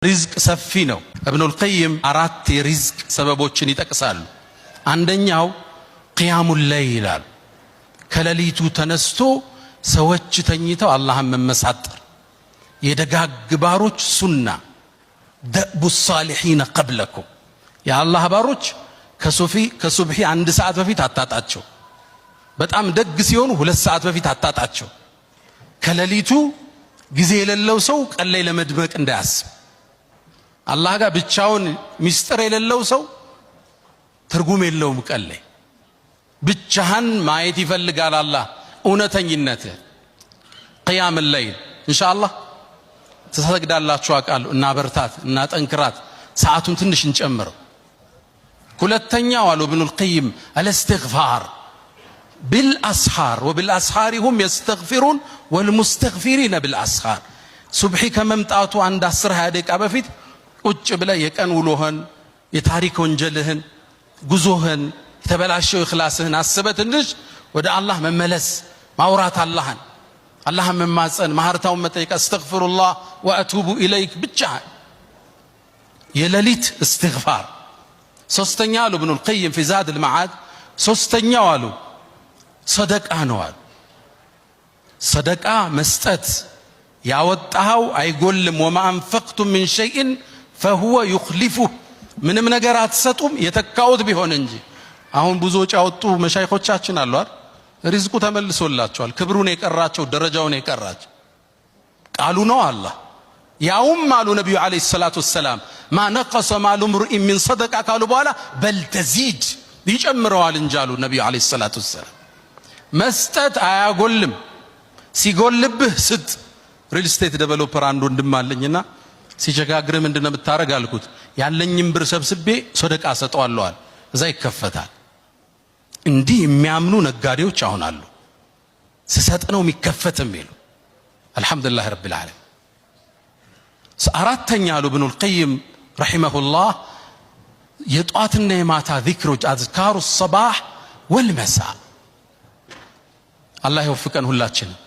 ሪዝቅ ሰፊ ነው። እብኑል ቀይም አራት የሪዝቅ ሰበቦችን ይጠቅሳሉ። አንደኛው قيام الليل ይላሉ። ከሌሊቱ ተነስቶ ሰዎች ተኝተው አላህን መመሳጠር የደጋግ ባሮች ሱና፣ دأب الصالحين قبلكم፣ የአላህ ባሮች ከሱብሒ 1 ሰዓት በፊት አታጣቸው። በጣም ደግ ሲሆኑ 2 ሰዓት በፊት አታጣቸው። ከሌሊቱ ጊዜ የሌለው ሰው ቀን ላይ ለመድመቅ እንዳያስብ፣ አላህ ጋር ብቻውን ሚስጥር የሌለው ሰው ትርጉም የለውም። ቀን ላይ ብቻህን ማየት ይፈልጋል አላህ እውነተኝነትህ። قيام الليل ኢንሻአላህ ትሰግዳላችሁ አውቃለሁ። እና በርታት እና ጠንክራት፣ ሰዓቱን ትንሽ እንጨምረው። ሁለተኛው አሉ ኢብኑል ቀይም الاستغفار بالأسحار، وبالأسحار هم يستغفرون والمستغفرين بالأسحار። ሱብሒ ከመምጣቱ አንድ 10 20 ደቂቃ በፊት ቁጭ ብለህ የቀን ውሎህን፣ የታሪክ ወንጀልህን፣ ጉዞህን፣ የተበላሸው እኽላስህን አስበህ ትንሽ ወደ አላህ መመለስ፣ ማውራት፣ አላህን አላህን መማፀን፣ ማህርታውን መጠየቅ፣ أستغفر الله وأتوب إليك ብቻ የሌሊት እስትግፋር። ሶስተኛ አሉ ኢብኑል ቀይም في زاد المعاد፣ ሶስተኛው አሉ ሰደቃ ነው አሉ። ሰደቃ መስጠት ያወጣኸው አይጎልም። وما أنفقتم من شيء فهو يخلفه። ምንም ነገር አትሰጡም የተካውት ቢሆን እንጂ። አሁን ብዙ ወጪ ያወጡ መሻይኾቻችን አሉ አይደል? ሪዝቁ ተመልሶላቸዋል። ክብሩን የቀራቸው፣ ደረጃውን የቀራቸው ቃሉ ነው አላህ። ያውም አሉ ነቢዩ عليه الصلاة والسلام ما نقص مال امرئ من صدقة ካሉ በኋላ بل تزيد፣ ይጨምረዋል እንጂ አሉ ነቢዩ عليه الصلاة والسلام። መስጠት አያጎልም። ሲጎልብህ ስጥ። Real estate developer አንድ ወንድም አለኝና ሲቸጋግርህ ምንድን ነው የምታደርግ አልኩት። ያለኝም ብር ሰብስቤ ሶደቃ ሰጠዋለሁ። እዛ ይከፈታል። እንዲህ የሚያምኑ ነጋዴዎች አሁን አሉ። ስሰጥ ነው የሚከፈት የሚሉ። الحمد لله رب العالمين። አራተኛ አሉ ኢብኑል ቀይም رحمه الله የጧትና የማታ ዚክሮች፣ أذكار الصباح والمساء። አላህ ይወፍቀን ሁላችንም።